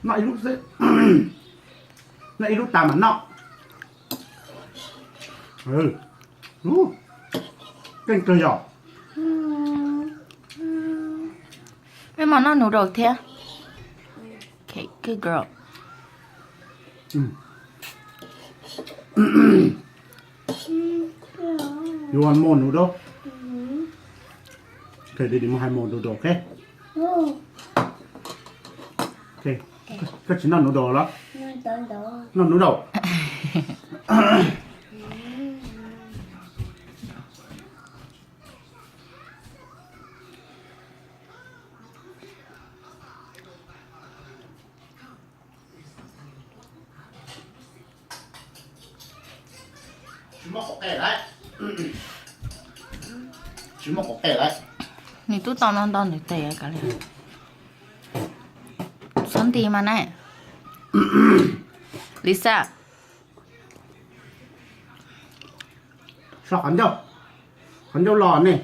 Noj ib lub xwb. Noj ib lub tas mam noj. Keej kawg yom. Peb mam noj noodle thiab. Okay, good girl. You want more noodle? Okay, Daddy muốn hai more noodle, okay? Okay. Koj tsis noj noodle los? Noj noodle. Nws twb tau no nto nws tes kav liam. Txhob nti mas ne. Lisa. So qhov ncauj, qhov ncauj los ne.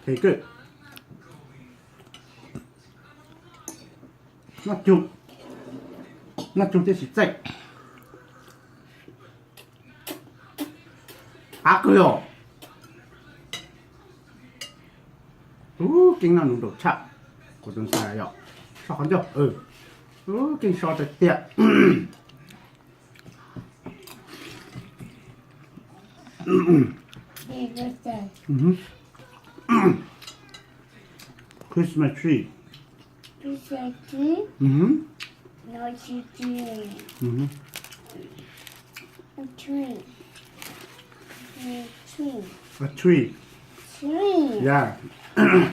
Noj cug, noj cug thiab siv txeej. Qab kawg os. Ub, keej noj noodle tshaj. Kuv tus ntxhais yom, so qhov ncauj. Ub, keej so tiag tiag. Christmas tree. Christmas tree? Mm-hmm. No, it's a tree. Mm-hmm. A tree. A tree. A tree. Tree. Yeah.